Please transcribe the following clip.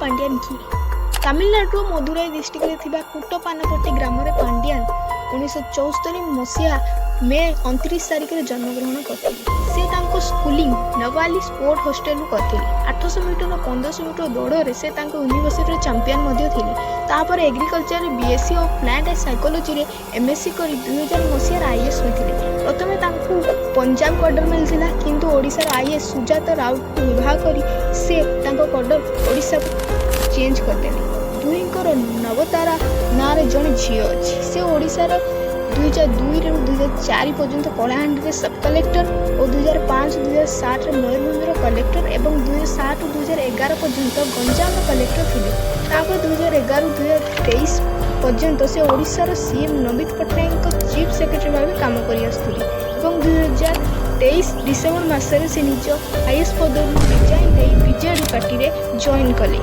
ପାଣ୍ଡିଆନ କିଏ? ତାମିଲନାଡୁର ମଦୁରାଇ ଡିଷ୍ଟ୍ରିକ୍ଟରେ ଥିବା କୁଟପାନପଟ୍ଟି ଗ୍ରାମରେ ପାଣ୍ଡିଆନ 1974 ମସିହା ମେ 29 ତାରିଖରେ ଜନ୍ମଗ୍ରହଣ କରିଥିଲେ। ସେ ତାଙ୍କ ସ୍କୁଲିଂ ନବାଲି ସ୍ପୋର୍ଟ ହଷ୍ଟେଲରୁ କରିଥିଲେ। 800 ମିଟର ଓ 1500 ମିଟର ଦୌଡ଼ରେ ସେ ତାଙ୍କ ୟୁନିଭର୍ସିଟିର ଚାମ୍ପିୟନ ମଧ୍ୟ ଥିଲେ। ତାପରେ ଏଗ୍ରିକଲଚରରେ ବିଏସସି ଓ ପ୍ଲାଣ୍ଟ ସାଇକୋଲୋଜିରେ ଏମଏସସି କରି 2000 ମସିହାରେ ଆଇଏଏସ୍ ହୋଇଥିଲେ। ପ୍ରଥମେ ତାଙ୍କୁ ପଞ୍ଜାବ କ୍ୟାଡର ମିଳିଥିଲା, କିନ୍ତୁ ଓଡ଼ିଶାର ଆଇଏଏସ୍ ସୁଜାତା ରାଉତଙ୍କୁ ବିବାହ କରି ସେ ତାଙ୍କ କ୍ୟାଡର ଓଡ଼ିଶାକୁ ଚେଞ୍ଜ କରିଦେଲେ। ଦୁହିଁଙ୍କର ନବତାରା ନାଁରେ ଜଣେ ଝିଅ ଅଛି। ସେ ଓଡ଼ିଶାର 2002ରୁ 2004 ପର୍ଯ୍ୟନ୍ତ କଳାହାଣ୍ଡିରେ ସବ୍ କଲେକ୍ଟର ଓ 2005 2007ରେ ମୟୂରଭଞ୍ଜର କଲେକ୍ଟର ଏବଂ 2007ରୁ 2011 ପର୍ଯ୍ୟନ୍ତ ଗଞ୍ଜାମର କଲେକ୍ଟର ଥିଲେ। ତାପରେ 2011ରୁ 2023 ପର୍ଯ୍ୟନ୍ତ ସେ ଓଡ଼ିଶାର ସିଏମ୍ ନବୀନ ପଟ୍ଟନାୟକଙ୍କ ଚିଫ୍ ସେକ୍ରେଟାରୀ ଭାବେ କାମ କରି ଆସୁଥିଲେ ଏବଂ 2023 ଡିସେମ୍ବର ମାସରେ ସେ ନିଜ ଆଇଏଏସ୍ ପଦରୁ ରିଜାଇନ୍ ଦେଇ ବିଜେଡ଼ି ପାର୍ଟିରେ ଜଏନ୍ କଲେ।